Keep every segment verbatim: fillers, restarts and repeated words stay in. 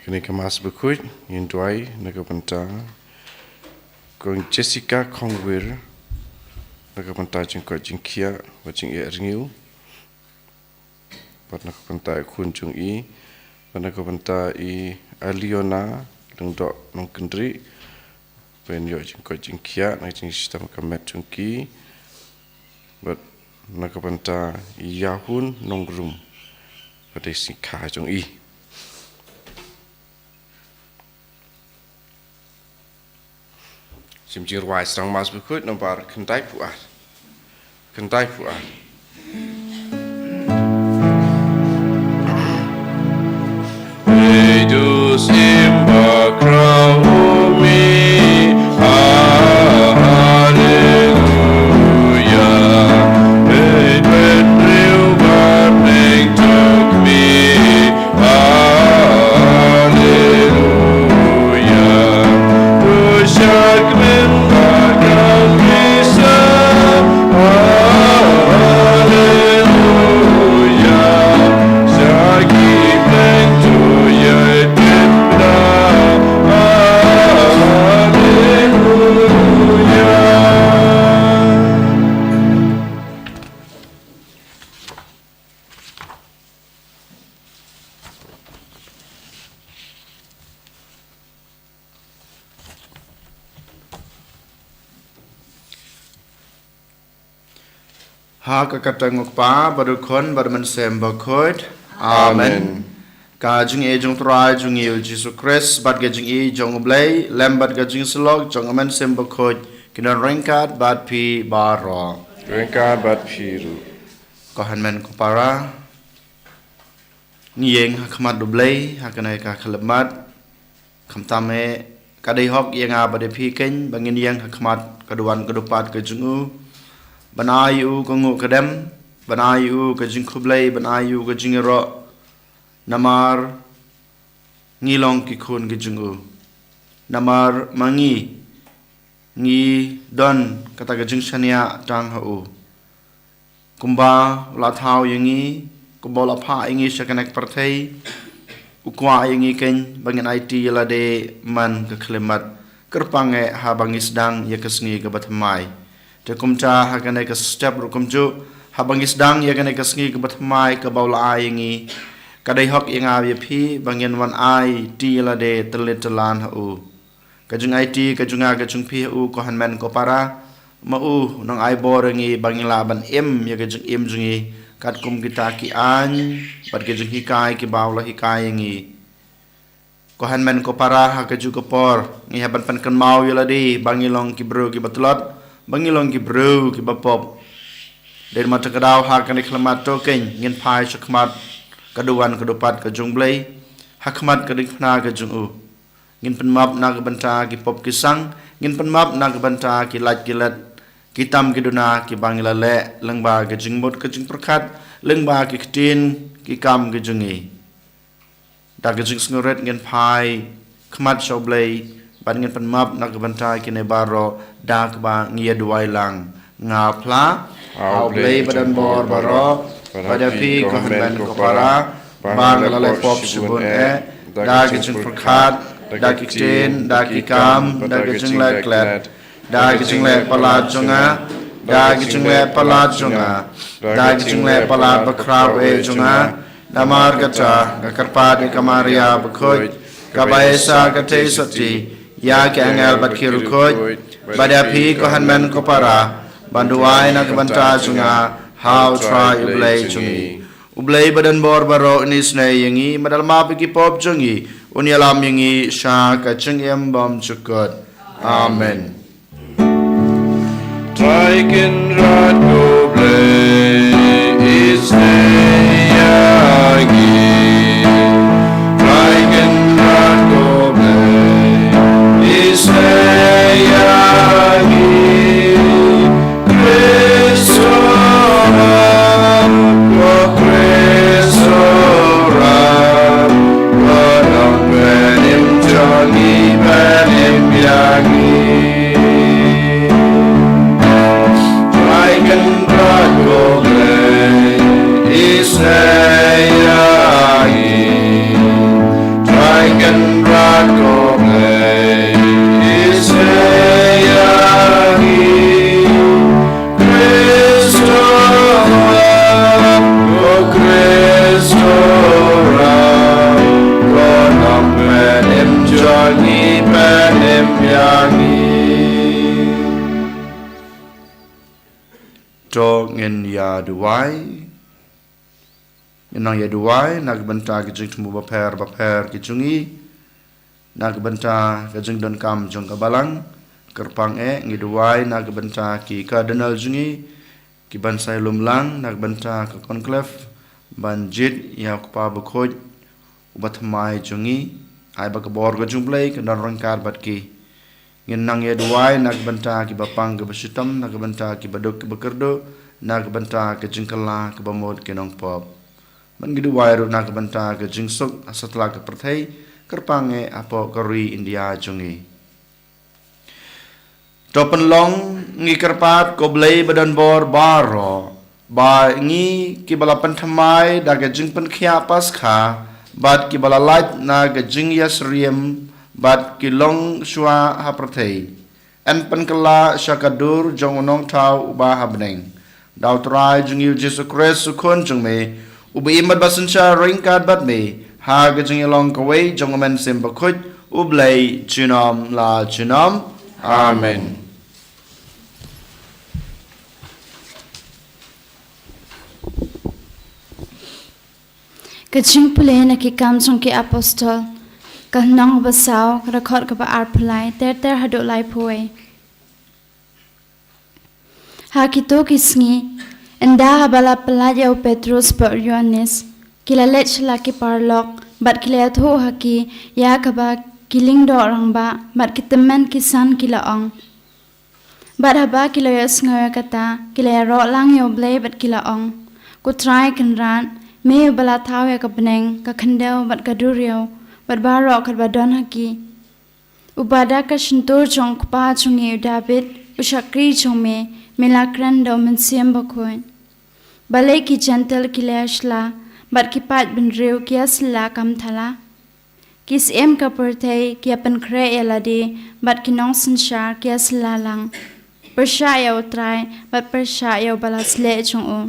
Kane ka Mass Bakhuid ngin duwai na ka bynta Kong Jessica Khongwir, na ka bynta jingkoit jingkhiah bad jingeh rngiew, bad na ka bynta i khun jong i, bad na ka bynta i Aliona Lyngdoh Nongkynrih, ba in ïoh jingkoit jingkhiah na jingshitom ka met jong ki, bad na ka bynta i Yahun Nongrum, ba dei sngikha jong i. Shim jingrwai sdang Mass Bakhuid nombar khyndai phew ar. Khyndai phew ar. Hei, to sim bakhraw ïa me, haleluya. Hei, bynriew bad bynta jong me, haleluya. To shakri ba ka misa, haleluya. Shaki bynta ïa i pynda, haleluya. Ha ka kyrteng u Kpa bad u Khun bad u Mynsiem Bakhuid. Amen. Amen. Ka jingïeit jong u Trai jong ngi u Jisu Khrist bad ka jingïeit jong u Blei lem bad ka jingsyllok jong u Mynsiem Bakhuid kin don ryngkat bad phi baroh. Ryngkat bad phi ruh. Ko hynmen ko para, ngi ïeng ha khmat u Blei ha kane ka khyllipmat. Khamtam eh, ka dei hok ïa nga bad ïa phi keiñ ba ngin ïeng ha khmat ka duwan ka dupat ka jong u, ban ai ïa u ka nguh ka dem, ban ai ïa u ka jingkhublei, ban ai ïa u ka jingïaroh. Namar ngi long ki khun ki jong u. Namar ma ngi, ngi don kata ka jingshaniah tang ha u. Kumba u la thaw ïa ngi, kumba u la phah ïa ngi sha kane ka pyrthei, u kwah ïa ngi keiñ ba ngin aiti ïa lade man ka khyllipmat, kyrpang eh haba ngi sdang ïa ka sngi kaba thymmai. Te kumta ha kane ka step ruh kumjuh, haba ngi sdang ïa kane ka sngi kaba thymmai kaba u la ai ïa ngi, ka dei hok ïa nga ïa phi ba ngin wan aiti ïa lade tylli tyllan ha u. Ka jingaiti ka jong nga ka jong phi ha u, ko hynmen ko para, ma u u nang ai bor ïa ngi ba ngin lah ban im ïa ka jingim jong ngi katkum kita ki aiñ bad ki jinghikai kiba u la hikai ïa ngi. Ko hynmen ko para, ha kajuh ka por ngi hap ban pynkynmaw ïa lade ba ngi long ki briew kiba tlot, ba ngi long ki briew kiba pop. Dei namar kata ka daw ha kane ka khyllipmat to keiñ ngin phai sha khmat ka duwan ka dupat ka jong u Blei, ha khmat ka diengphna ka jong u. Ngin pynmap na ka bynta ki pop ki sang, ngin pynmap na ka bynta ki lait ki let, ki tam ki duna kiba ngi la leh lyngba ka jingmut ka jingpyrkhat, lyngba ki ktien ki kam ki jong ngi. Da ka jingsngewrit ngin phai khmat sha u Blei bad ngin pynmap na ka bynta kine baroh da kaba ngi ïa duwai lang. Nga phla ha u Blei ba don bor baroh, bad ïa phi ko hynmen ko para, ba nga la leh pop shibun eh, da ka jingpyrkhat, da ki ktien, da ki kam, da ka jingleh klet, da ka jingleh palat jong nga, da ka jingleh palat jong nga, da ka jingleh palat bakhraw eh jong nga. Namar kata nga kyrpad ïa ka Maria bakhuid, kaba ïa sa ka theisotti ïa ki angel bad ki riewkhuid, bad ïa phi ko hynmen ko para, ban duwai na ka bynta jong nga ha u Trai u Blei jong ngi. U Blei ba don bor baroh un isynei ïa ngi, bad un map ïa ki pop jong ngi, un ïalam ïa ngi sha ka jingim bymjukut. Amen. Trai Kynrad ko Blei, isynei ïa ngi. Trai Kynrad ko Blei, isynei ïa ngi. Khrist u wan, ko Khrist u wan, ko Nongpynim jong ngi, pynim ïa ngi. Trai Kynrad To ngin ïa duwai. Ngin nang ïa duwai na ka bynta ki jingthmu bapher bapher ki jong ngi, na ka bynta ka jingdonkam jong ka balang. Kyrpang eh ngi duwai na ka bynta ki cardinal jong ngi, ki ban sa ïalum lang na ka bynta ka conclave ban jied ïa u Kpa Bakhuid uba thymmai jong ngi. Ai ba ka bor ka jong U Blei kan don ryngkat bad ki. Ngin nang ïa duwai na ka bynta ki bapang ki bashitom, na ka bynta ki baduk ki bakyrduh, na ka bynta ka jingkylla ka bamut ki nongpop. Bad ngi duwai ruh na ka bynta ka jingsuk ha satlak ka pyrthei, kyrpang eh hapoh ka ri India jong ngi. To pynlong ngi kyrpad, ko Blei badonbor baroh, ba ngi kiba la pynthymmai da ka jingpynkhiah Paskha bad kiba la lait na ka jingïasyriem bad ki longshuwa ha pyrthei, yn pynkylla sha ka dur jong U Nongthaw uba ha bneng, da U Trai jong ngi U Jisu Khrist U Khun jong me, uba im bad ba synshar ryngkat bad me ha ka jingïalong kawei jong U Mynsiem Bakhuid, U Blei junom la junom. Amen. Ka jingpule na ki Kam jong ki Apostol, ka lynnong ba saw, ka dkhot kaba arphew lai, ter ter haduh laiphew wei. Ha kito ki sngi, ynda haba la pyllait ïa u Petrus bad u Ïoannis, ki la leit sha la ki paralok, bad ki la ïathuh ha ki ïa kaba ki lyngdoh rangbah bad ki tymmen ki san ki la ong. Bad haba ki la ïohsngew ïa kata, ki la ïaroh lang ïa U Blei bad ki la ong, Ko Trai Kynrad, me uba la thaw ïa ka bneng, ka khyndew bad ka duriaw, bad baroh katba don ha ki, uba da ka shyntur jong u kpa jong ngi u Dabid, u shakri jong me, me la kren da U Mynsiem Bakhuid. Balei ki Jentil ki la ïashla, bad ki paid bynriew ki ïasylla kam thala? Ki syiem ka pyrthei ki ïapynkhreh ïa lade, bad ki nongsynshar ki ïasylla lang. Pyrshah ïa U Trai, bad pyrshah ïa uba la sleh jong u.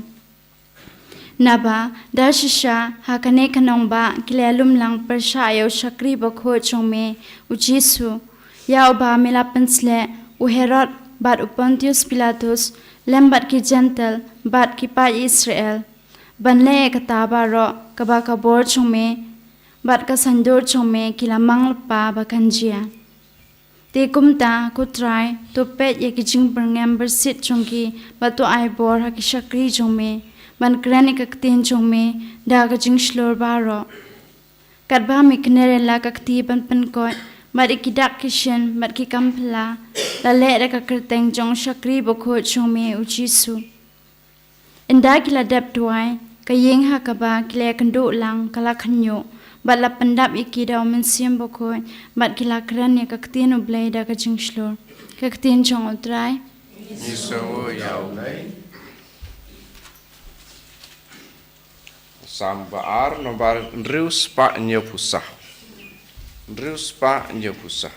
Naba da shisha ha kane ka nongbah ki la ïalum lang pyrshah ïa u shakri bakhuid jong me, u Jisu, ïa uba me la pynsleh u Herod bad u Pontius Pilatus, lem bad ki Jentil bad ki paid Israel, ban leh ïa kata baroh kaba ka bor jong me bad ka saiñdur jong me ki la mang lypa ba kan jia. Te kumta, ko Trai, to peit ïa ki jingbyrngem byrsit jong ki, bad to ai bor ha ki shakri jong me ban kren ïa ka ktien jong me da ka jingshlur baroh. Katba me kner ïa la ka kti ban pynkoit, bad ïa ki dak ki shin bad ki kam phylla la leh da ka kyrteng jong u shakri bakhuid jong me, u Jisu. Ynda ki la dep duwai, ka ïing ha kaba ki la ïakynduh lang ka la khynñiuh, bad la pyndap ïa ki da U Mynsiem Bakhuid, bad ki la kren ïa ka ktien U Blei da ka jingshlur. Ka ktien jong U Trai. Ngi sngewnguh ïa U Blei. Salm ba ar, nombar hynriew spah hynñiewphew saw. Hynriew spah hynñiewphew saw.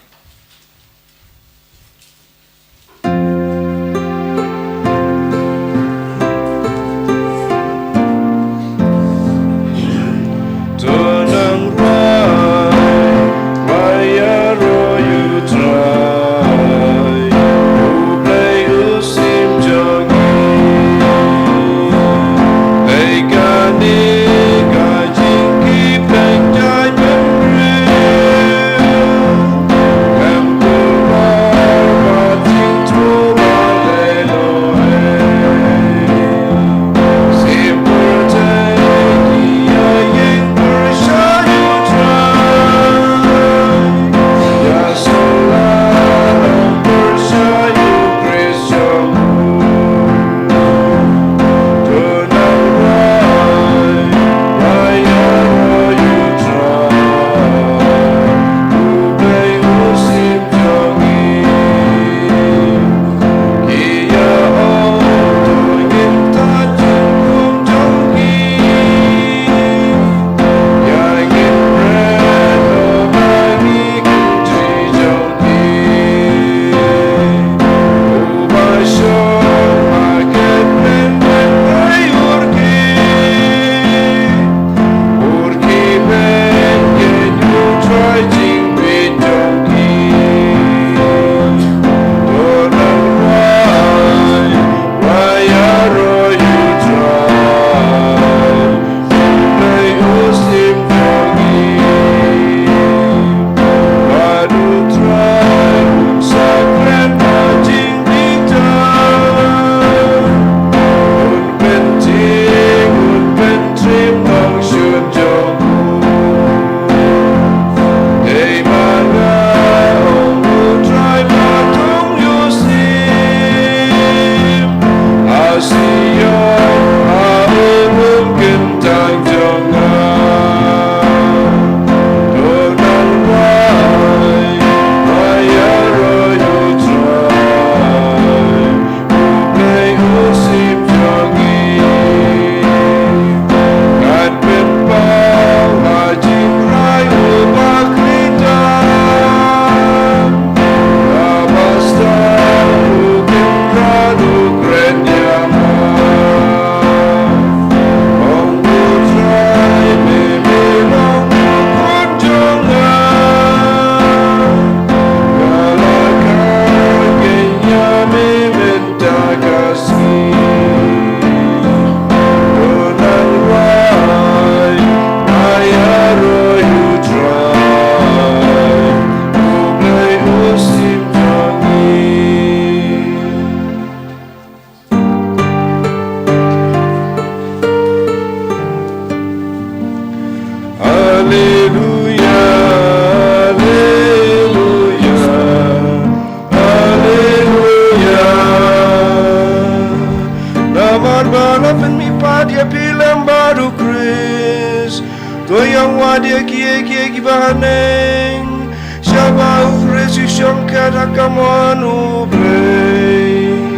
Ïa phi lem bad u Khrist, to ïa wad ïa kiei kiei kiba haneng, shaba u Khrist u shong kat ha kamon u Blei.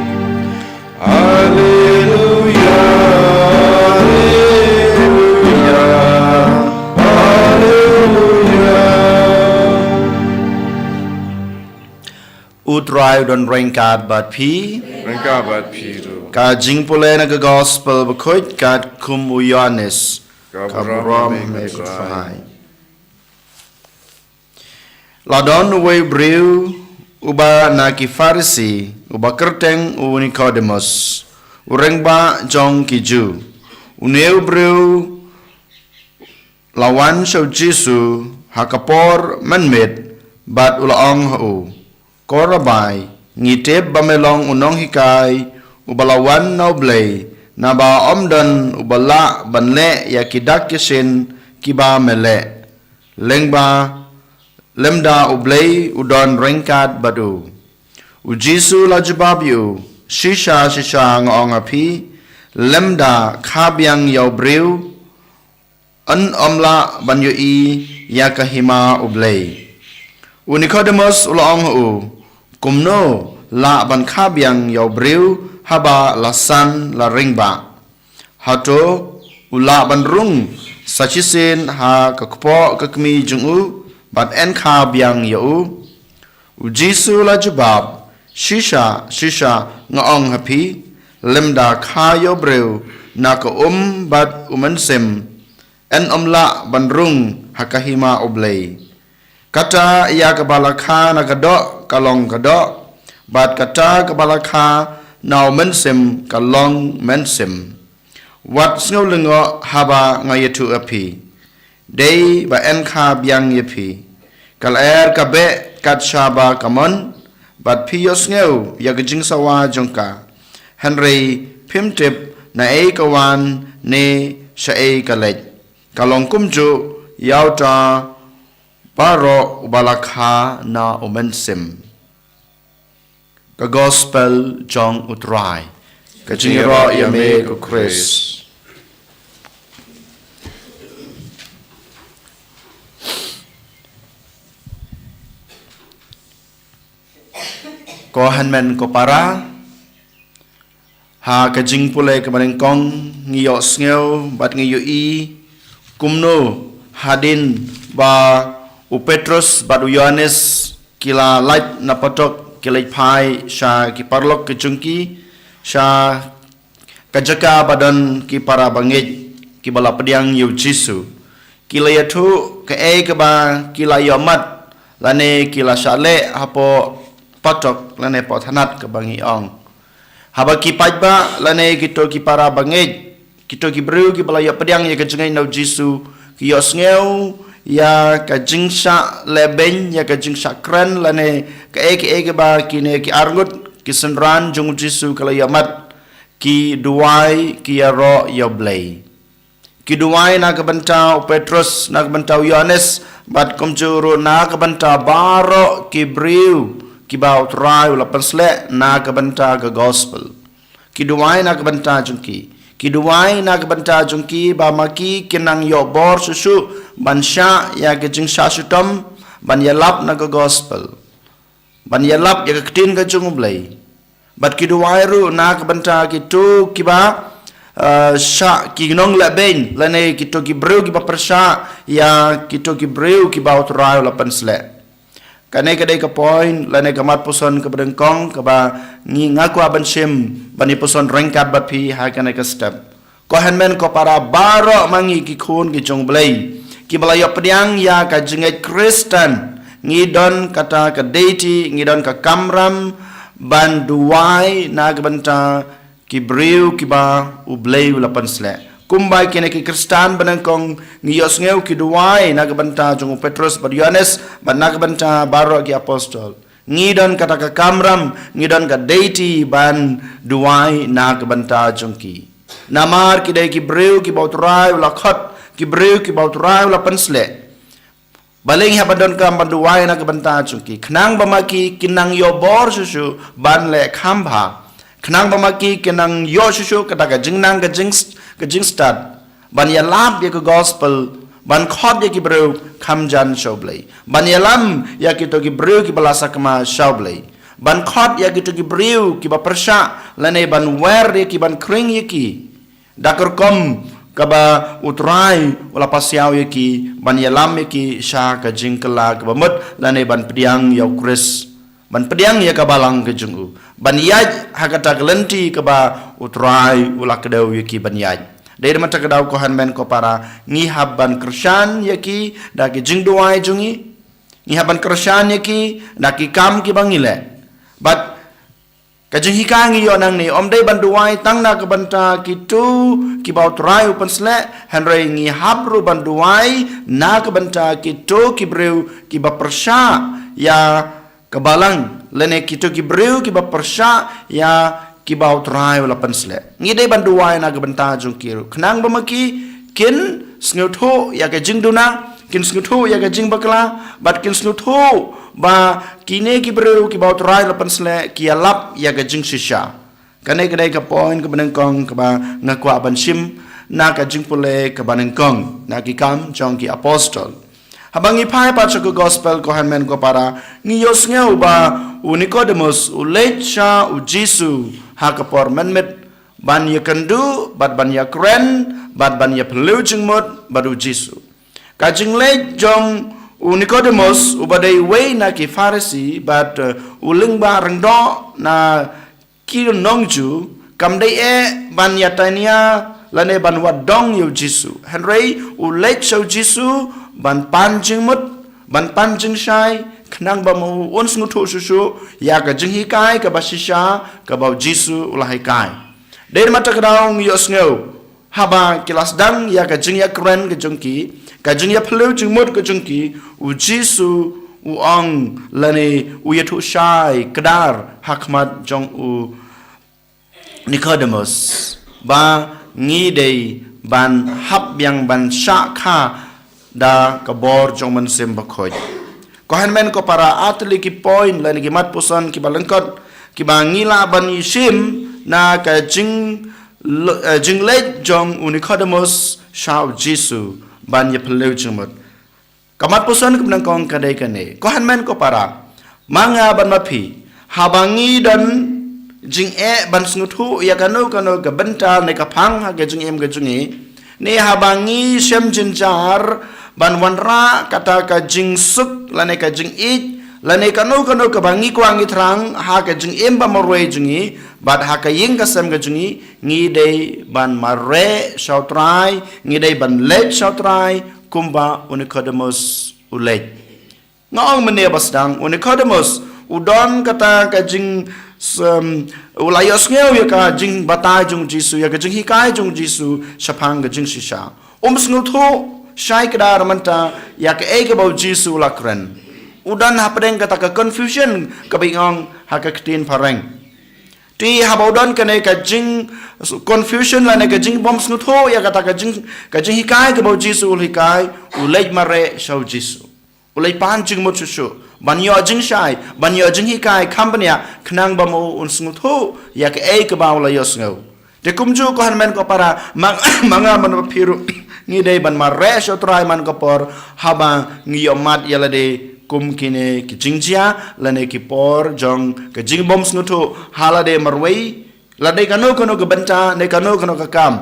Alleluia, alleluia, alleluia. U Trai u don ryngkat bad phi. Ryngkat bad phi ruh. Ka jingpule na ka gospel bakhuid katkum u Ïoannis. Ka burom ïa me ko Trai. La don uwei u briew uba na ki Pharisi, uba kyrteng u Nikodemos, u rangbah jong ki Jiw. Une u briew la wan sha u Jisu ha ka por mynmiet bad u la ong ha u, Ko Rabbi, ngi tip ba me long u nonghikai uba la wan na u Blei, naba ym don uba lah ban leh ïa ki dak ki shin kiba me leh, lyngba lymda u Blei u don ryngkat bad u. U Jisu la jubab ïa u, Shisha shisha nga ong ha phi, lymda kha biang ïa u briew, yn ym lah ban ïohi ïa ka hima u Blei. U Nikodemos u la ong ha u, kumno lah ban kha biang ïa u briew haba la san la rangbah? Hato u lah ban rung sa shisien ha ka kpoh ka kmie jong u bad yn kha biang ïa u? U Jisu la jubab, Shisha shisha nga ong ha phi, lymda kha ïa u briew na ka um bad u mynsiem, yn ym lah ban rung ha ka hima u Blei. Kata ïa kaba la kha na ka doh ka long ka doh, bad kata kaba la kha na u mynsiem ka long mynsiem. Wat sngew lyngngoh haba nga ïathuh ha phi, dei ba yn kha biang ïa phi. Ka lyer ka beh kat shaba ka mon, bad phi ïohsngew ïa ka jingsawa jong ka, hynrei phim tip naei ka wan ne shaei ka leit. Ka long kumjuh ïa uta baroh uba la kha na u mynsiem. Ka gospel jong u Trai. Ka jingïaroh ïa me ko Khrist. Ko hynmen ko para, ha ka jingpule kaba nyngkong ngi ïohsngew bad ngi ïohi kumno hadien ba u Petros bad u Ïoannis ki la leit na patok, ki leit phai sha ki paralok ki jong ki, sha ka jaka ba don ki para bangeit kiba la pdiang ïa u Jisu. Ki la ïathuh kaei kaba ki la ïohmat lane ki la shah leh hapoh patok lane poh thanat kaba ngi ong. Haba ki paidbah lane kito ki para bangeit, kito ki briew kiba la ïoh pdiang ïa ka jingngeit na u Jisu, ki ïohsngew ïa ka jingshah lehbein, ïa ka jingshah kren lane kaei kaei kaba kine ki arngut ki synran jong u Jisu ki la ïohmat, ki duwai, ki ïaroh ïa u Blei. Ki duwai na ka bynta u Petros, na ka bynta u Ïoannis, bad kumjuh ruh na ka bynta baroh ki briew kiba u Trai u la pynsleh na ka bynta ka gospel. Ki duwai na ka bynta jong ki. Ki duwai na ka bynta jong ki ba ma ki kin nang ïoh bor shuh shuh ban shah ïa ka jingshah shitom, ban ïalap na ka gospel, ban ïalap ïa ka ktien ka jong u Blei. Bad ki duwai ruh na ka bynta kito kiba, eh, shah ki nonglehbein lane kito ki briew kiba pyrshah ïa kito ki briew kiba u Trai u la pynsleh. Kane ka dei ka point lane ka mat puson kaba nyngkong kaba ngi, nga kwah ban shim ban ïa puson ryngkat bad phi ha kane ka step. Ko hynmen ko para, baroh ma ngi ki khun ki jong u Blei kiba la ïoh pdiang ïa ka jingngeit Khristan, ngi don kata ka deiti, ngi don ka kamram ban duwai na ka bynta ki briew kiba u Blei u la pynsleh. Kumba kine ki Khristan ba nyngkong ngi ïohsngew ki duwai na ka bynta jong u Petros bad Ïoannis bad na ka bynta baroh ki apostol. Ngi don kata ka kamram, ngi don ka deiti ban duwai na ka bynta jong ki. Namar ki dei ki briew kiba u Trai u la khot, ki briew kiba u Trai u la pynsleh. Balei ngi hap ban donkam ban duwai na ka bynta jong ki? Khnang ba ma ki kin nang ïoh bor shuh shuh ban leh kham bha. Khnang ba ma ki kin nang ïoh shuh shuh kata ka jingnang ka jing, ka jingstad ban ïalap ïa ka gospel, ban khot ïa ki briew kham jan sha U Blei, ban ïalam ïa kito ki briew kiba la sakma sha U Blei, ban khot ïa kito ki briew kiba pyrshah lane ban wer ïa ki, ban khring ïa ki da ka rukom kaba U Trai u la pasiaw ïa ki, ban ïalam ïa ki sha ka jingkylla kaba mut lane ban pdiang ïa U Khrist, ban pdiang ïa ka balang ka jong U, ban ïaid ha kata ka lynti kaba U Trai u la kdew ïa ki ban ïaid. Dei da kata ka daw, ko hynmen ko para, ngi hap ban kyrshan ïa ki da ki jingduwai jong ngi. Ngi hap ban kyrshan ïa ki da ki kam kiba ngi leh. Bad ka jinghikai ngi ïoh nangne, ym dei ban duwai tang na ka bynta kito kiba U Trai u pynsleh, hynrei ngi hap ruh ban duwai na ka bynta kito ki briew kiba pyrshah ïa ka balang, lane kito ki briew kiba pyrshah ïa kiba U Trai u la pynsleh. Ngi dei ban duwai na ka bynta jong ki ruh, khnang ba ma ki kin sngewthuh ïa ka jingduna, kin sngewthuh ïa ka jingbakla, bad kin sngewthuh ba kine ki briew kiba U Trai u la pynsleh ki ïalap ïa ka jingshisha. Kane ka dei ka point kaba nyngkong kaba nga kwah ban shim na ka jingpule kaba nyngkong na Ki Kam jong ki Apostol. Haba ngi phai pat sha ka gospel, ko hynmen ko para, ngi ïohsngew ba u Nicodemus u leit sha u Jisu ha ka por mynmiet ban ïakynduh bad ban ïakren bad ban ïaphylliew jingmut bad u Jisu. Ka jingleit jong u Nicodemus, uba dei uwei na ki Pharisi bad, eh, u lyngba ryngdoh na ki nong Jiw, kam dei eh ban ïatania lane ban wad dong ïa u Jisu. Hynrei u leit sha u Jisu ban pan jingmut, ban pan jingshai, khnang ba ma u un sngewthuh shuh shuh ïa ka jinghikai kaba shisha kaba u Jisu u la hikai. Dei da kata ka daw ngi ïohsngew, haba ki la sdang ïa ka jingïakren ka jong ki, ka jingïaphylliew jingmut ka jong ki, u Jisu u ong lane u ïathuh shai kdar ha khmat jong u Nicodemus ba ngi dei ban hap biang ban shah kha da ka bor jong u Mynsiem Bakhuid. Ko hynmen ko para, ar tylli ki point lane ki mat puson kiba lyngkot kiba ngi lah ban ïashim na ka jing, eh, jingleit jong u Nicodemus sha u Jisu ban ïaphylliew jingmut. Ka mat puson kaba nyngkong ka dei kane, ko hynmen ko para, ma nga bad ma phi, haba ngi don jingeh ban sngewthuh ïa kano kano ka bynta ne ka phang ha ka jingim ka jong ngi, ne haba ngi shem jynjar ban wanrah kata ka jingsuk lane ka jingïeit lane kano kano kaba ngi kwah ngi thrang ha ka jingim ba marwei jong ngi bad ha ka ïing ka sem ka jong ngi, ngi dei ban mareh sha u Trai, ngi dei ban leit sha u Trai kumba u Nicodemus u leit. Nga ong mynne ba sdang, u Nicodemus u don kata ka jing, um, u la ïohsngew ïa ka jingbatai jong u Jisu, ïa ka jinghikai jong u Jisu shaphang ka jingshisha. Um sngewthuh shai kdar mynta ïa kaei kaba u Jisu u la kren. U don hapdeng kata ka confusion kaba ngi ong ha ka ktien phareng. Te haba u don kane ka jing confusion lane ka jingbym sngewthuh ïa kata ka jing, ka jinghikai kaba u Jisu u hikai, u leit mareh sha u Jisu. U leit pan jingmut shuh shuh ban ïoh jingshai, ban ïoh jinghikai kham bniah, khnang ba ma u un sngewthuh ïa kaei kaba u la ïohsngew. Te kumjuh ko hynmen ko para, ma, ma nga bad ma phi ruh ngi dei ban mareh sha u Trai man ka por haba ngi ïohmad ïa lade kum kine ki jingjia lane ki por jong ka jingbym sngewthuh, ha lade marwei, lade kano kano ka bynta ne kano kano ka kam,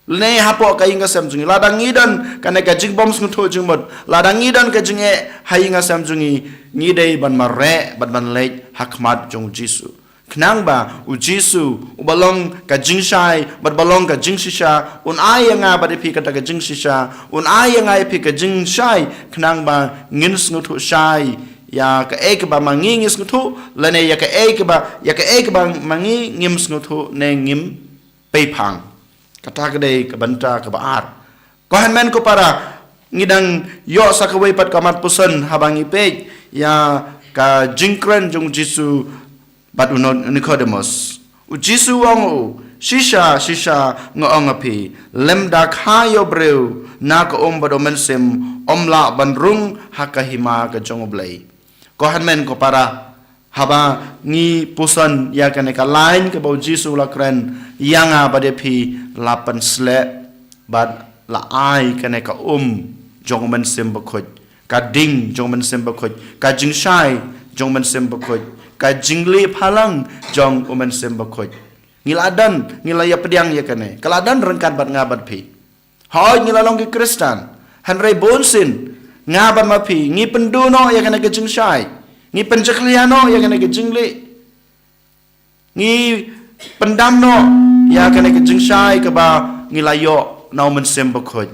lane hapoh ka ïing ka sem jong ngi, lada ngi don kane ka jingbym sngewthuh jingmut, lada ngi don ka jingeh ha ïing ha sem jong ngi, ngi dei ban mareh bad ban leit ha khmat jong u Jisu. Khnang ba u Jisu uba long ka jingshai bad ba long ka jingshisha un ai ïa nga bad ïa phi kata ka jingshisha, un ai ïa nga ïa phi ka jingshai, khnang ba ngin sngewthuh shai ïa kaei kaba ma ngi ngi sngewthuh lane ïa kaei kaba, ïa kaei kaba ma ngi ngim sngewthuh ne ngim peiphang. Kata ka dei ka bynta kaba ar. Ko hynmen ko para, ngi dang ïoh sa kawei pat ka mat puson haba ngi peit ïa ka jingkren jong u Jisu bad u No-, Nicodemus. U Jisu u ong u, shisha shisha nga ong ha phi, lymda kha ïa u briew na ka um bad u mynsiem, um lah ban rung ha ka hima ka jong u Blei. Ko hynmen ko para, Haba ngi puson ïa kane ka lain kaba u Jisu u la kren ïa nga bad ïa phi, la pynsleh bad la ai kane ka um jong u Mynsiem Bakhuid, ka ding jong u Mynsiem Bakhuid, ka jingshai jong u Mynsiem Bakhuid, ka jingleh phalang jong u Mynsiem Bakhuid. Ngi la don, ngi la ïapdiang ïa kane, ka la don ryngkat bad nga bad phi. Hooid, ngi la long ki Khristan. Hynrei bunsien nga bad ma phi ngi pynduh noh ïa kane ka jingshai, ngi pynjakhlia noh ïa kane ka jingleh, ngi pyndam noh ïa kane ka jingshai kaba ngi la ïoh na u Mynsiem Bakhuid.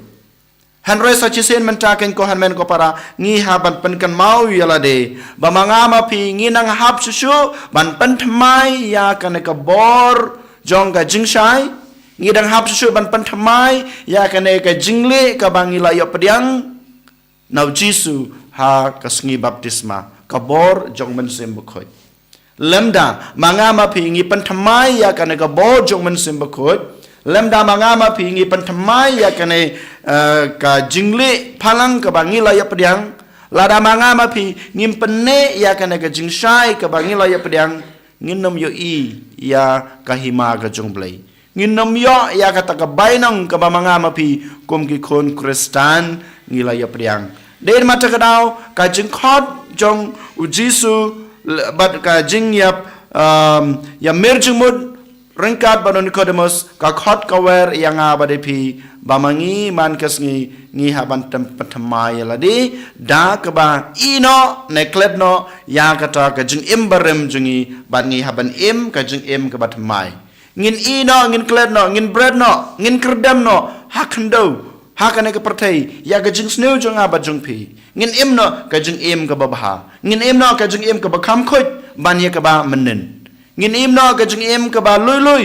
Hynrei sa shisien mynta, ko hynmen ko para, ngi hap ban pynkynmaw ïa lade ba ma nga ma phi ngi nang hap shuh shuh ban pynthymmai ïa kane ka bor jong ka jingshai. Ngi dang hap shuh shuh ban pynthymmai ïa kane ka jingleh kaba ngi la ïoh pdiang na u Jisu ha ka sngi baptisma, ka bor jong u Mynsiem Bakhuid. Lymda ma nga ma phi ngi pynthymmai ïa kane ka bor jong u Mynsiem Bakhuid, lymda ma nga ma phi ngi pynthymmai ïa kane, eh, ka jingleh phalang kaba ngi la ïoh pdiang, lada ma nga ma phi ngim pynneh ïa kane ka jingshai kaba ngi la ïoh pdiang, ngin ym ïohi ïa ka hima ka jong U Blei. Ngin ym ïoh ïa kata ka bainong kaba ma nga ma phi kum ki khun Khristan ngi la ïoh pdiang. Dei ma kata ka daw ka jingkhot jong u Jisu bad ka jingïap, um, ïamir jingmut ryngkat bad u Nikodemus, ka khot ka wer ïa nga bad ïa phi ba ma ngi man ka sngi ngi hap ban tem-, pynthymmai ïa lade da kaba ïeh noh ne klet noh ïa kata ka jingim barim jong ngi, bad ngi hap ban im ka jingim kaba thymmai. Ngin ïeh noh, ngin klet noh, ngin bret noh, ngin kyrdem noh ha khyndew, ha kane ka pyrthei, ïa ka jingsniew jong nga bad jong phi. Ngin im noh ka jingim kaba bha, ngin im noh ka jingim kaba kham khuid ban ïa kaba mynnin. Ngin im noh ka jingim kaba lui lui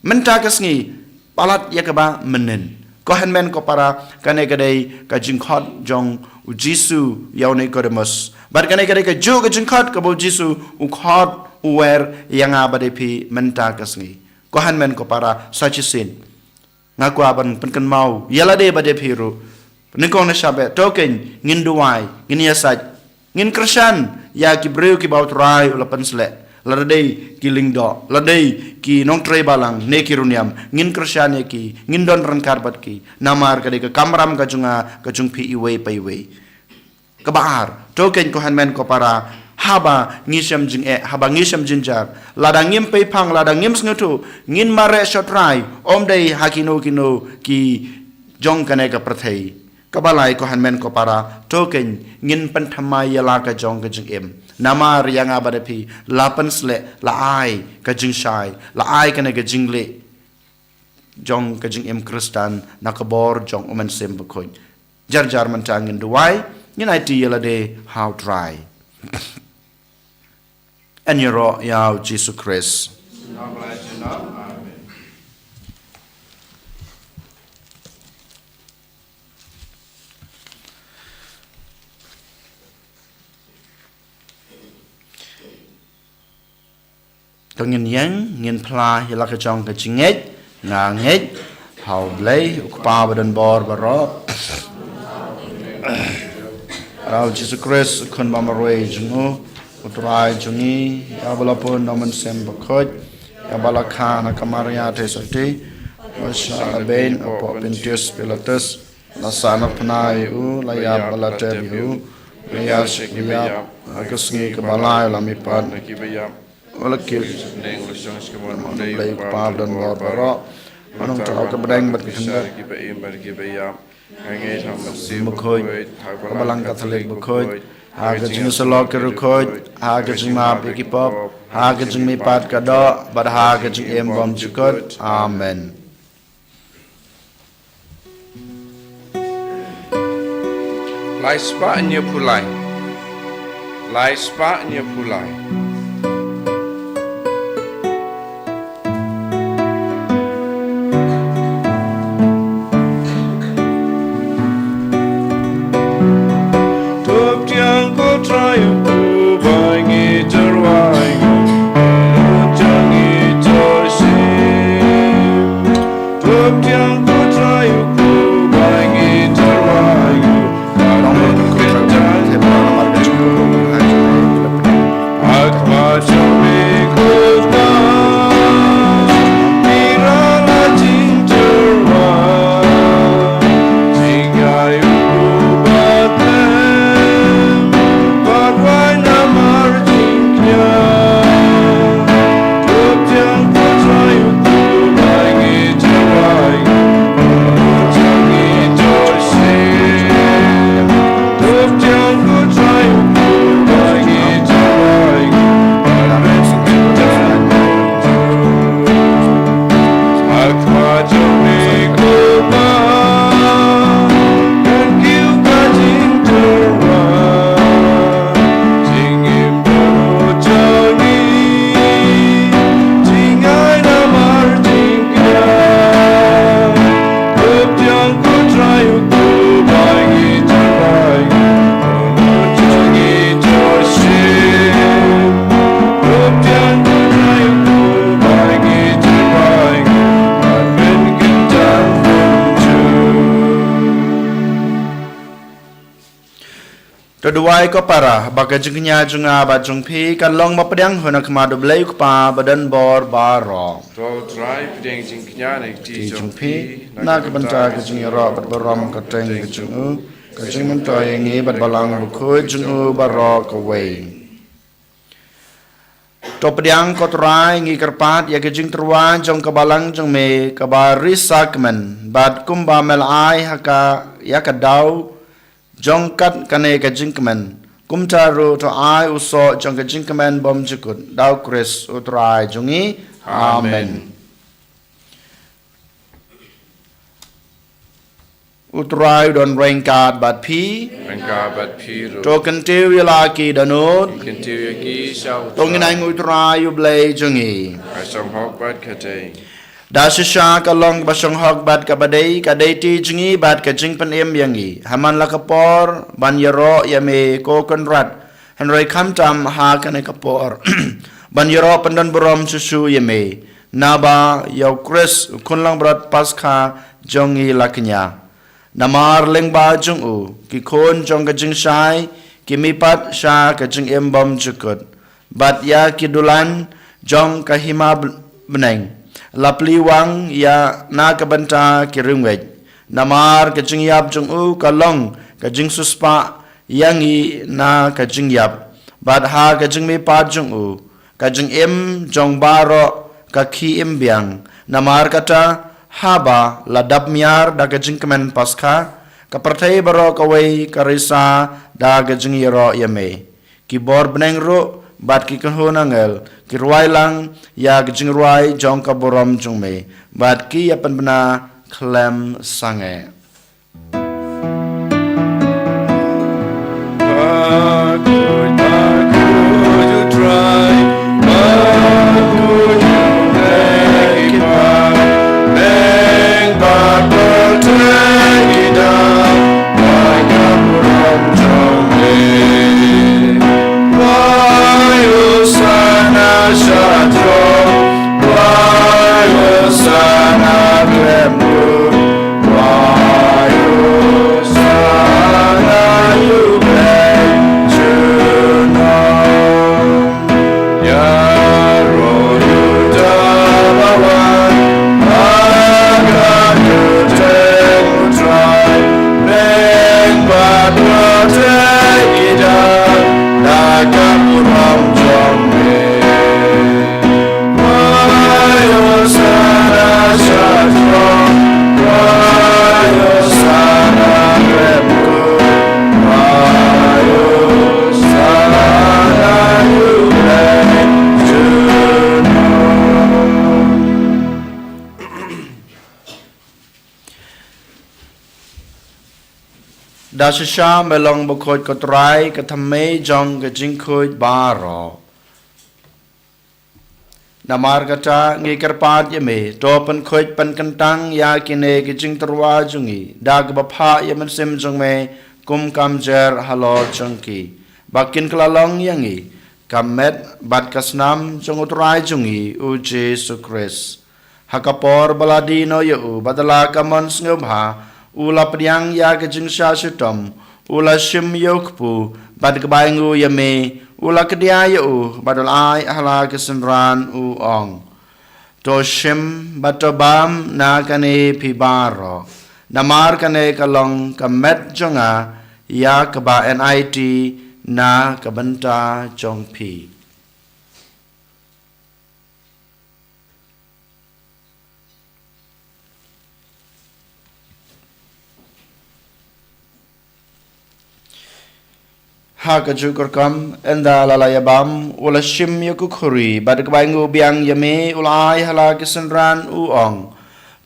mynta ka sngi palat ïa kaba mynnin. Ko hynmen ko para, kane ka dei ka jingkhot jong u Jisu ïa u Nikodemus, bad kane ka dei kajuh ka jingkhot kaba u Jisu u khot u wer ïa nga bad ïa phi mynta ka sngi. Ko hynmen ko para, sa shisien nga kwah ban pynkynmaw ïa lade bad ïa phi ruh. Nyngkong na shabe, to kein ngin duwai, ngin ïasaid, ngin kyrshan ïa ki briew kiba u Trai u la pynsleh, lada dei ki lyngdoh, lada dei ki nongtrei balang ne ki riewniam, ngin kyrshan ïa ki, ngin don ryngkat bad ki. Namar ka dei ka kamram ka jong nga, ka jong phi iwei pa iwei. Kaba ar, to kein ko hynmen ko para, haba ngi shem jingeh, haba ngi shem jynjar, lada ngim peiphang, lada ngim sngewthuh, ngin mareh sha u Trai, ym dei ha kino kino ki jong kane ka pyrthei. Kaba lai ko hynmen ko para, to kein ngin pynthymmai ïa la ka jong ka jingim. Namar ïa nga bad ïa phi la pynsleh, la ai ka jingshai, la ai kane ka jingleh jong ka jingim Khristan na ka bor jong u Mynsiem Bakhuid. Jar jar mynta ngin duwai, ngin aiti ïa lade ha u Trai. Yn ïaroh ïa u Jisu Khrist. Amen. To ngin ïeng, ngin phla ïa la ka jong ka jingngeit. Nga ngeit ha U Blei, U Kpa ba don bor baroh, ha U Jisu Khrist, U Khun ba marwei jong U, U Trai jong ngi, ïa ba la pun da U Mynsiem Bakhuid, ïa ba la kha na ka Maria Theisotti, ba la shah beiñ hapoh Pontius Pilatus, la sahnarphna ïa U, la ïap, ba la tep ïa U, la ïasyllok, ha ka sngi kaba lai la mihpat na kiba ïap, la kiew sha ka bneng, la shong sha ka mon U Blei U Kpa ba don bor baroh. Nongtrei ka bneng bad ka khyndew. Kiba im bad kiba ïap. Nga ngeit ha U Mynsiem Bakhuid, ha ka Balang Katholik bakhuid, ha ka jingïasyllok ki riewkhuid, ha ka jingmap ïa ki pop, ha ka jingmihpat ka doh, bad ha ka jingim bymjukut. Amen. Lai spah hynñiew phew lai. Lai spah hynñiew phew lai. To pdiang ko Trai U Kpa, ngi tyrwa ïa U, to pdiang ngi tyrshim. To pdiang ko Trai U Kpa, ngi tyrwa ïa U, ba long ko Trai U Kpa, ha khmat To duwai ko para, ba ka jingkñia jong nga bad jong phi kan long ba pdiang ha khmat U Blei U Kpa ba don bor baroh. To U Trai pdiang jingkñia na ka kti jong phi, na ka bynta ka jingïaroh bad burom kyrteng ka jong u, ka jingmyntoi ïa ngi bad Balang Bakhuid jong u baroh kawei. To pdiang ko Trai, ngi kyrpad ïa ka jingtyrwa jong ka Balang jong me kaba risa kmen, bad kumba me la ai ha ka ïa ka daw jong kat kane ka jingkmen, kumta ruh to ai u soh jong ka jingkmen bymjukut, da U Khrist U Trai jong ngi. Amen. Amen. U Trai u don ryngkat bad phi. Ryngkat bad phi ruh. To kyntiew ïa la ki dohnud. Kyntiew ïa ki sha U Trai. To ngin ai nguh ïa U Trai U Blei jong ngi. Ka shong hok bad ka dei. Da shisha ka long ba shong hok bad kaba dei, ka dei ti jong ngi bad ka jingpynim ïa ngi. Ha man la ka por ban ïaroh ïa me ko Kynrad, hynrei khamtam ha kane ka por ban ïaroh pyndon burom shuh shuh ïa me, naba ïa U Khrist U Khun Langbrot Paskha jong ngi la kñia. Namar lyngba jong u, ki khun jong ka jingshai ki mihpat sha ka jingim bymjukut, bad ïa ki dulan jong ka hima bneng la plie wang ïa na ka bynta ki riewngeit. Namar ka jingïap jong u ka long ka jingsiewspah ïa ngi na ka jingïap, bad ha ka jingmihpat jong u ka jingim jong baroh ka khie im biang. Namar kata, haba la dap miar da ka jingkmen Paskha, ka pyrthei baroh kawei ka risa da ka jingïaroh ïa me. Ki bor bneng ruh bad ki kynhun angel ki rwai lang ïa ka jingrwai jong ka burom jong me, bad ki ïa pynbna khlem sangeh. Da shisha me long bakhuid ko Trai, ka thymmei jong ka jingkhuid baroh. Namar kata ngi kyrpad ïa me, to pynkhuid pynkyntang ïa kine ki jingtyrwa jong ngi da kaba phah ïa u Mynsiem jong me kum ka mjer halor jong ki, ba kin kylla long ïa ngi ka met bad ka snam jong u Trai jong ngi u Jisu Khrist. Ha ka por ba la die noh ïa u bad la ka mon sngewbha, u la pdiang ïa ka jingshah shitom, u la shim ïa u kpu, bad kaba ainguh ïa me, u la kdia ïa u bad u la ai ha la ki synran, u ong: To shim bad to bam na kane phi baroh, namar kane ka long ka met jong nga ïa kaba aiti na ka bynta jong phi. Ha kajuh ka rukom, ynda la la ïa bam, u la shim ïa ka khuri bad kaba ainguh biang ïa me, u la ai ha la ki synran, u ong: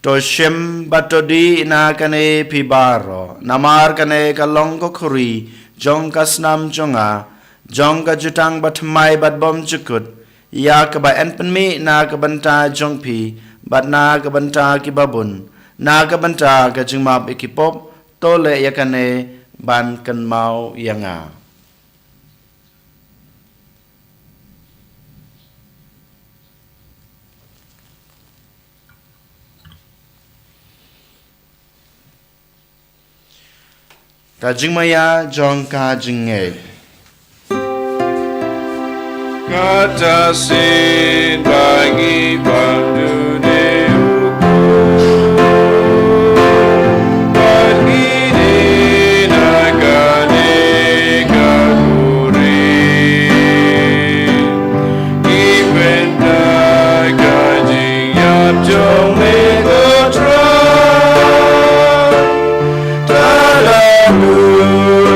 To shim bad to dih na kane phi baroh, namar kane ka long ka khuri jong ka snam jong nga, jong ka jutang bathymmai bad bymjukut, ïa kaba yn pynmih na ka bynta jong phi bad na ka bynta kiba bun, na ka bynta ka jingmap ïa ki pop. To leh ïa kane ban kynmaw ïa nga. Ka jingmaïa jong ka jingngeit. Kata sien ba ngi bam dune u Kpa, bad ngi dei na kane ka burom. Ngi pynda ka jingïap jong me ko Trai. Tang la u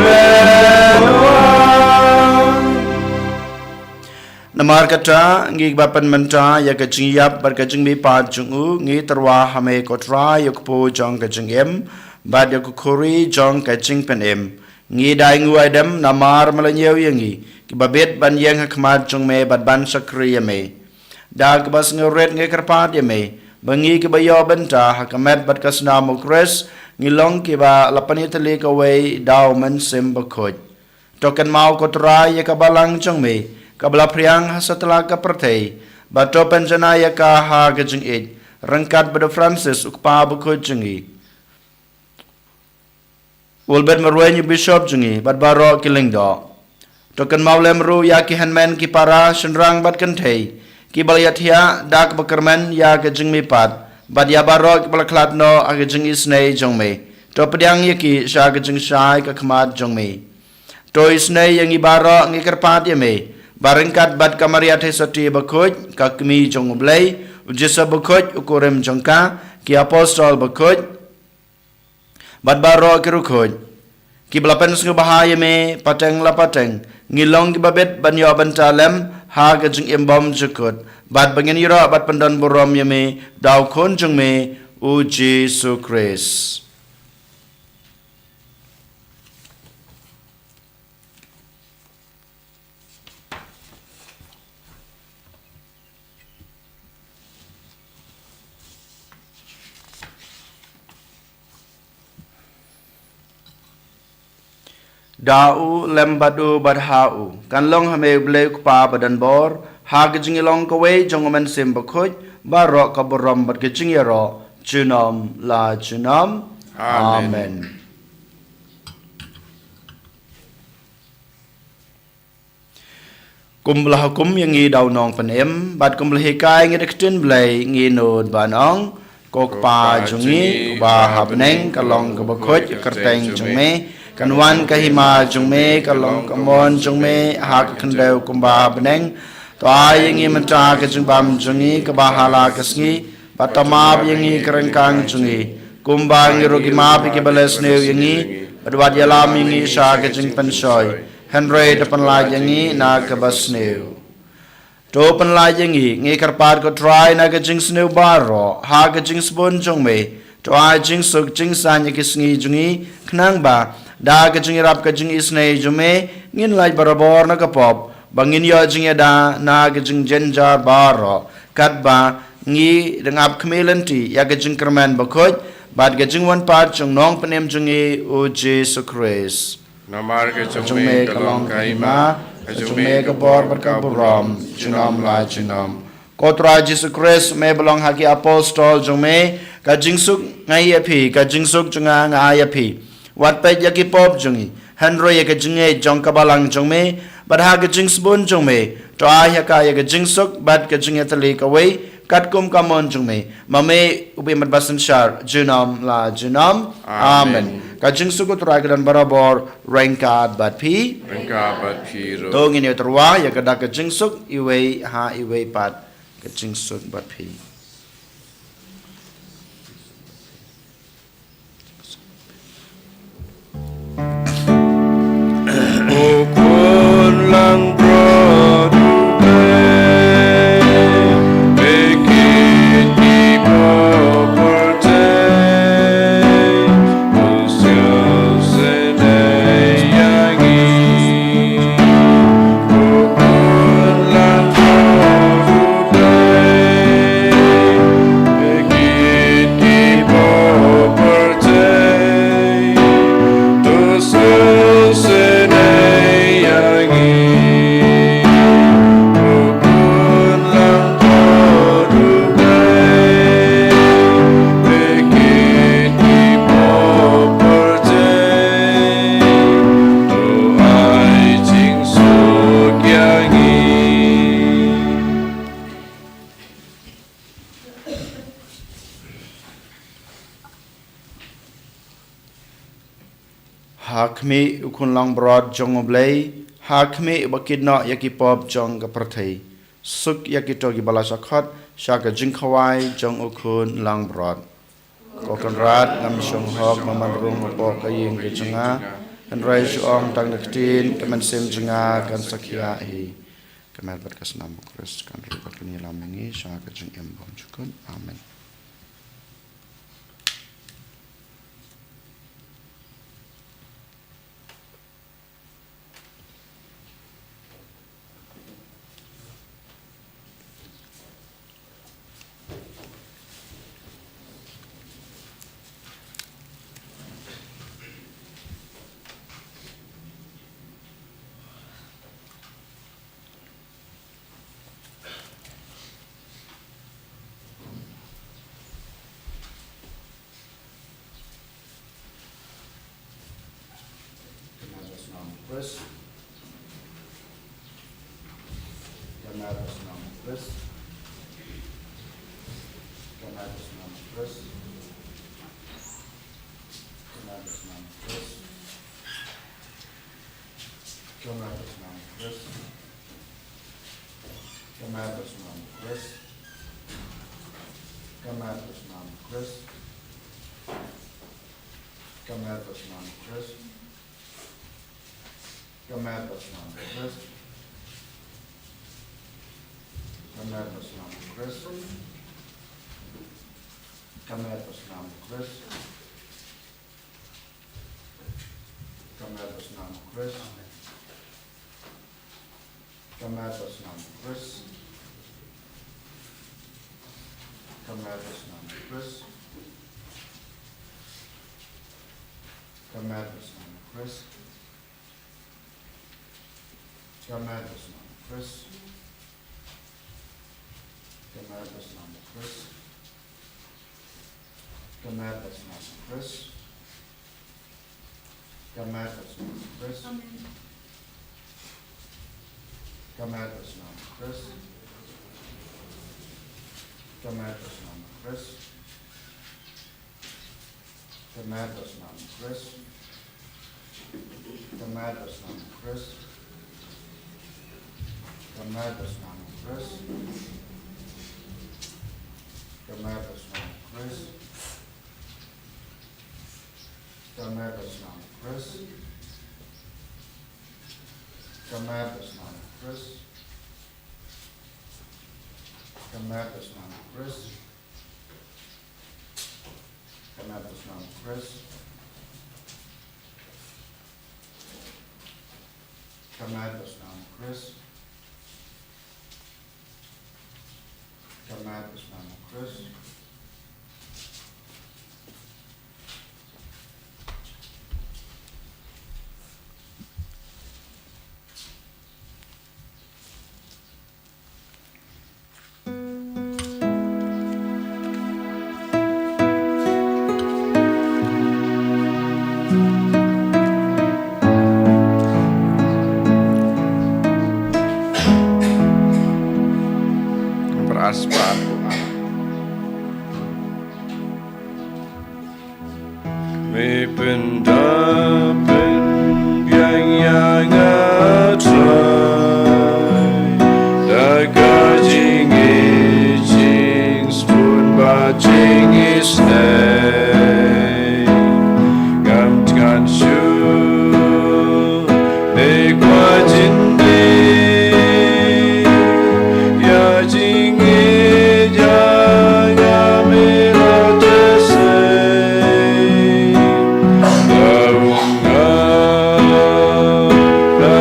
leh wan. Namar kata, ngi ba pynmynta ïa ka jingïap bad ka jingmihpat jong u, ngi tyrwa ha me ko Trai, ïa u kpu jong ka jingim bad ïa ka khuri jong ka jingpynim. Ngi da ainguh aidem namar me la ñiew ïa ngi kiba bit ban ïeng ha khmat jong me bad ban shakri ïa me. Da kaba sngewrit ngi kyrpad ïa me ba ngi kiba ïoh bynta ha ka met bad ka snam u Khrist ngi long kiba la pynïatylli kawei da u Mynsiem Bakhuid. To kynmaw ko Trai ïa ka balang jong me kaba la phriang ha satlak ka pyrthei, bad to pynjanai ïa ka ha ka jingïeit ryngkat bad u Francis u Kpa Bakhuid jong ngi. Ulbet marweiñ u Bishop jong ngi bad baroh ki lyngdoh. To kynmaw lem ruh ïa ki hynmen ki para, shynrang bad kynthei kiba la ïathiah da kaba kyrmen ïa ka jingmihpat, bad ïa baroh kiba la khlad noh ha ka jingisynei jong me. To pdiang ïa ki sha ka jingshai ka khmat jong me. To isynei ïa ngi baroh, ngi kyrpad ïa me ba ryngkat bad ka Maria Theisotti Bakhuid, ka Kmie jong u Blei, u Joseph Bakhuid u kurim jong ka, ki apostol bakhuid bad baroh ki riewkhuid kiba la pynsngewbha ïa me pateng la pateng, ngi long kiba bit ban ïoh bynta lem ha ka jingim bymjukut, bad ba ngin ïaroh bad pyndonburom ïa me da u Khun jong me u Jisu Khrist. Da u, lem bad u, bad ha u, kan long ha me u Blei u Kpa badonbor, ha ka jingïalong kawei jong u Mynsiem Bakhuid, baroh ka burom bad ka jingïaroh junom la junom. Amen. Amen. Kumba la hukum ïa ngi da u Nongpynim, bad kumba la hikai ïa ngi da ka ktien Blei, ngi nud ban ong: Ko Kpa jong ngi uba ha bneng, ka long kaba khuid ka kyrteng jong me, kan wan ka hima jong me, ka long ka mon jong me ha ka khyndew kumba ha bneng. To ai ïa ngi mynta ka jingbam jong ngi kaba ha la ka sngi, bad to map ïa ngi ka ryngkang jong ngi, kumba ngi ruh ngi map ïa kiba leh sniew ïa ngi, bad wat ïalam ïa ngi sha ka jingpynshoi, hynrei to pynlait ïa ngi na kaba sniew. To pynlait ïa ngi, ngi kyrpad ko Trai, na ka jingsniew baroh, ha ka jingsbun jong me. To ai jingsuk jingsaiñ ïa ki sngi jong ngi, khnang ba da ka jingïarap ka jingisynei jong me, ngin lait barabor na ka pop, ba ngin ïoh jingïada na ka jingjynjar baroh, katba ngi dang ap khmih lynti ïa ka jingkyrmen bakhuid bad ka jingwan pat jong u Nongpynim jong ngi u Jisu Khrist. Namar ka jong me ka long ka hima, ka jong me ka bor bad ka burom junom la junom. Ko Trai Jisu Khrist, me ba long ha ki apostol jong me: Ka jingsuk nga ai ïa phi, ka jingsuk jong nga nga ai ïa phi. Wat peit ïa ki pop jong ngi, hynrei ïa ka jingngeit jong ka balang jong me, bad ha ka jingsbun jong me, to ai ha ka ïa ka jingsuk bad ka jingïatylli kawei, katkum ka mon jong me, ma me u ba ïeit bad ba synshar junom la junom. Amen. Amen. Ka jingsuk u Trai ka don barabor ryngkat bad phi. Ryngkat bad phi ruh. To ngin ïa tyrwa ïa ka dak ka jingsuk iwei ha iwei pat. Ka jingsuk bad phi. Ha khmih u khun langbrot jong U Blei, ha khmih ba kit noh ïa ki pop jong ka pyrthei. Suk ïa kito kiba la shah khot sha ka jingkhawai jong u khun langbrot. Ko Kynrad, ngam shong hok ba men rung hapoh ka ïing ka jong nga, hynrei shu ong tang da ka ktien, ka mynsiem jong nga kan sa khiah hi. Ka met bad ka snam u Khrist kan ri bad kan ïalam ïa ngi sha ka jingim bymjukut. Amen. Ka met bad snam u Khrist. Ka met bad snam u Khrist. Ka met bad snam u Khrist. Ka met bad snam u Khrist. Ka met bad snam u Khrist. Ka met bad snam u Khrist. Ka met bad snam u Khrist. Ka met bad snam u Khrist. Ka met bad snam u Khrist. Ka met bad snam u Khrist. Ka met bad snam u Khrist. Ka met bad snam u Khrist. Ka met bad snam u Khrist. Ka met bad snam u Khrist. Ka met bad snam u Khrist. Ka met bad snam u Khrist. Ka met bad snam u Khrist. Ka met bad snam u Khrist. Ka met bad snam u Khrist. Amen. Ka met bad snam u Khrist. Ka met bad snam u Khrist. Ka met bad snam u Khrist. Ka met bad snam u Khrist. Ka met bad snam u Khrist. Ka met bad snam u Khrist. Ka met bad snam u Khrist. Ka met bad snam u Khrist. Ka met bad snam u Khrist. Ka met bad snam u Khrist. Ka met bad snam u Khrist. Ka met bad snam u Khrist. Nambar ar spah. Me pynda pynbiang ïa nga Trai, da ka jingïeit jingsbun bad jingisynei. Ngam tngan shuh, me kwah jynbeit ïa jingïeit jong nga, me la teh sei. Nga, nga, nga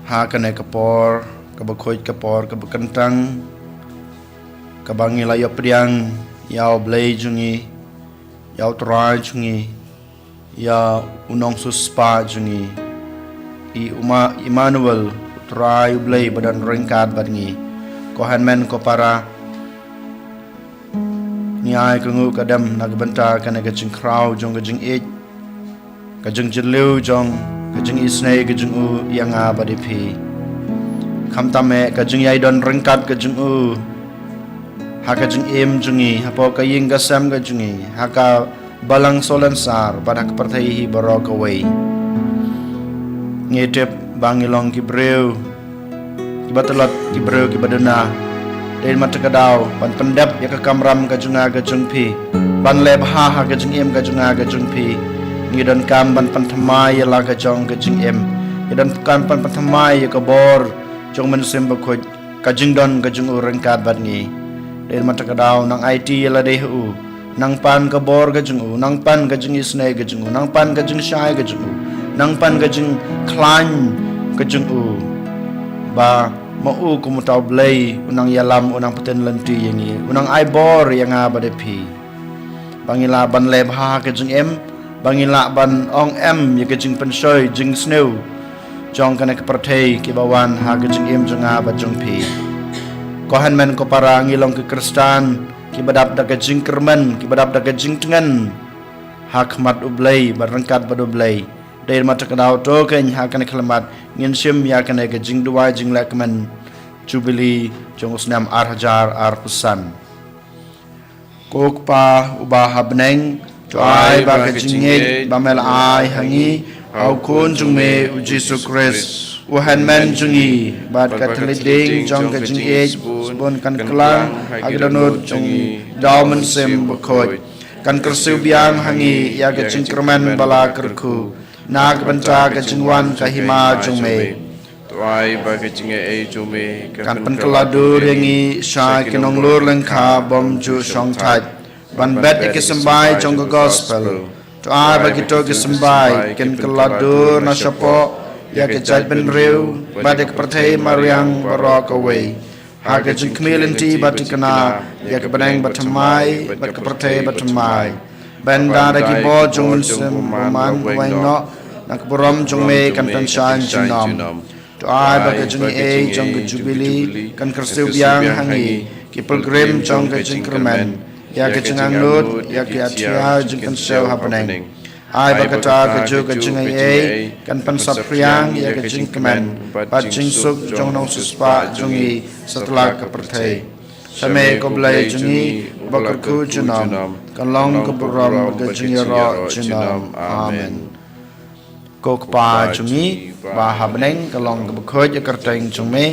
Ha kane ka por kaba khuid, ka por kaba kyntang, kaba ngi la ïoh pdiang ïa U Blei jong ngi, ïa U Trai jong ngi, ïa U Nongsiewspah jong ngi, i Uma-, Immanuel, U Trai U Blei ba don ryngkat bad ngi. Ko hynmen ko para, ngi ai ka nguh ka dem na ka bynta kane ka jingkhraw jong ka jingïeit, ka jingjylliew jong ka jingisynei ka jong U ïa nga bad ïa phi. Khamtam eh ka jingïaidon ryngkat ka jong U ha ka jingim jong ngi, hapoh ka ïing ka sem ka jong ngi, ha ka balang salonsar bad ha ka pyrthei hi baroh kawei. Ngi tip ba ngi long ki briew kiba tlot, ki briew kiba duna. Dei ma te ka daw ban pyndep ïa ka kamram ka jong nga ka jong phi, ban leh bha ha ka jingim ka jong nga ka jong phi. Ngi donkam ban pynthymmai ïa la ka jong ka jingim. Ngi donkam ban pynthymmai ïa ka bor jong U Mynsiem Bakhuid, ka jingdon ka jong U ryngkat bad ngi. Dei ma te ka daw nang aiti ïa lade ha U, nang pan ka bor ka jong U, nang pan ka jingisynei ka jong U, nang pan ka jingshai ka jong U, nang pan ka jingkhlaiñ ka jong U. Ba ma U kum uta U Blei, U nang ïalam, U nang pynlynti ïa ngi, U nang ai bor ïa nga bad ïa phi. Ba ngin lah ban leh bha ha ka jingim, ba ngin lah ban ong em ïa ka jingpynshoi jingsniew jong kane ka pyrthei kiba wan ha ka jingim jong nga bad jong phi. Ko hynmen ko para, ngi long ki Khristan kiba dap da ka jingkyrmen, kiba dap da ka jingtngen ha khmat U Blei bad ryngkat bad U Blei. Dei ma te ka daw to keiñ ha kane ka khyllipmat ngin shim ïa kane ka jingduwai jinglehkmen Jubili jong u snem ar hajar arphew san. Ko Kpa uba ha bneng, to ai ba ka jingngeit ba me la ai ha ngi ha U Khun jong me U Jisu Khrist, U Hynmen jong ngi, bad ka thylliej ding jong ka jingïeit sbun kan klang ha ki dohnud jong ngi da U Mynsiem Bakhuid, kan kyrsiew biang ha ngi ïa ka jingkyrmen ba la kyrkhu na ka bynta ka jingwan ka Hima jong me. To ai ba ka jingaiei jong me kan pynkylla dur ïa ngi sha ki nonglur lyngkha bym ju shongthait ban bet ïa ki symbai jong ka Gospel. To ai ba kito ki symbai kin kylla dur na shapoh ïa ka jaitbynriew bad ïa ka pyrthei mariang baroh kawei, ha ka jingkhmih lynti ba thikna ïa ka bneng bathymmai bad ka pyrthei bathymmai. Ba ynda da ki bor jong U Mynsiem Bakhuid uba man uwei noh, na ka burom jong me kan pynshai junom. To ai ba ka jingaiei jong ka Jubili kan kyrsiew biang ha ngi ki pilgrim jong ka jingkyrmen ïa ka jingangnud ïa ki atiar jingpynshoi ha bneng. Ai ba kata kajuh ka jingaiei kan pynsaphriang ïa ka jingkmen bad jingsuk jong u nongsiewspah jong ngi satlak ka pyrthei. Sha me ko Blei jong ngi, uba kyrkhu junom, kan long ka burom bad ka jingïaroh junom. Amen. Ko Kpa jong ngi ba ha bneng, ka long kaba khuid ïa ka kyrteng jong me,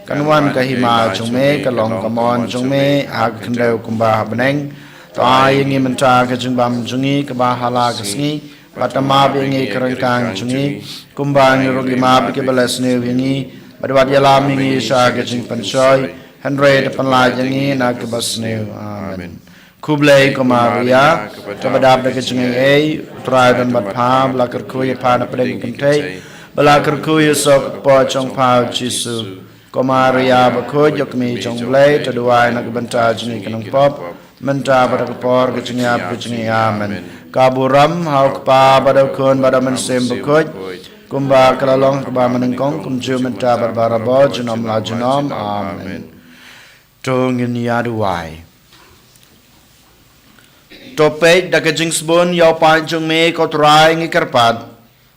kan wan ka Hima jong me, ka long ka mon jong me ha ka khyndew kumba ha bneng. To ai ïa ngi mynta ka jingbam jong ngi kaba ha la ka sngi, bad to map ïa ngi ki ryngkang jong ngi, kumba ngi ruh ngi map ïa kiba leh sniew ïa ngi, bad wat ïalam ïa ngi sha ka jingpynshoi, hynrei to pynlait ïa ngi na kaba sniew. Amen. Khublei ko Maria, kaba dap da ka jingaiei, U Trai u don bad pha, ba la kyrkhu ïa pha na pdeng ka kynthei, ba la kyrkhu ïa u soh ka kpoh jong pha U Jisu. Ko Maria bakhuid, ïoh kmie jong U Blei, to duwai na ka bynta jong ngi ki nongpop, mynta bad ha ka por ka jingïap ka jong ngi. Amen. Ka burom ha U Kpa bad ha U Khun bad ha U Mynsiem Bakhuid, kumba ka la long ha kaba mynnyngkong, kumjuh mynta bad barabor, junom la junom. Amen. To ngin ïa duwai. To peit da ka jingsbun ïa u paid jong me ko Trai ngi kyrpad,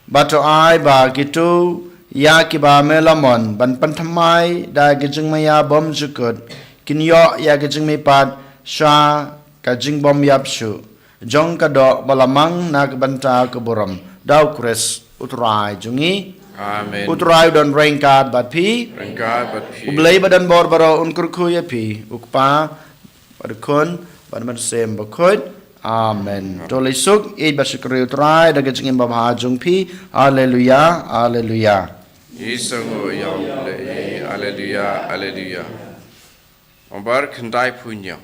bad to ai ba kito ïa kiba me la mon ban pynthymmai da ka jingmaïa bymjukut, kin ïoh ïa ka jingmihpat sha ka jingbymïap shuh jong ka doh ba la mang na ka bynta ka burom da U Khrist U Trai jong ngi. Amen. U Trai u don ryngkat bad phi. Ryngkat bad phi. U Blei ba don bor baroh un kyrkhu ïa phi, U Kpa, bad U Khun, bad U Mynsiem Bakhuid. Amen. To leit suk, ïeit bad shakri U Trai da ka jingim babha jong phi. Alleluia, alleluia. Ïeit sngew ïa U Blei. Alleluia, alleluia. Nombar khyndai phew hynñiew.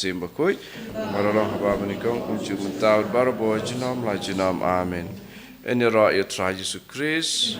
Syiem Bakhuid, ba la long haba nyngkong, kumjuh mynta, bad barabor, junom la junom. Amen. Yn ïaroh ïa U Trai Jisu Khrist.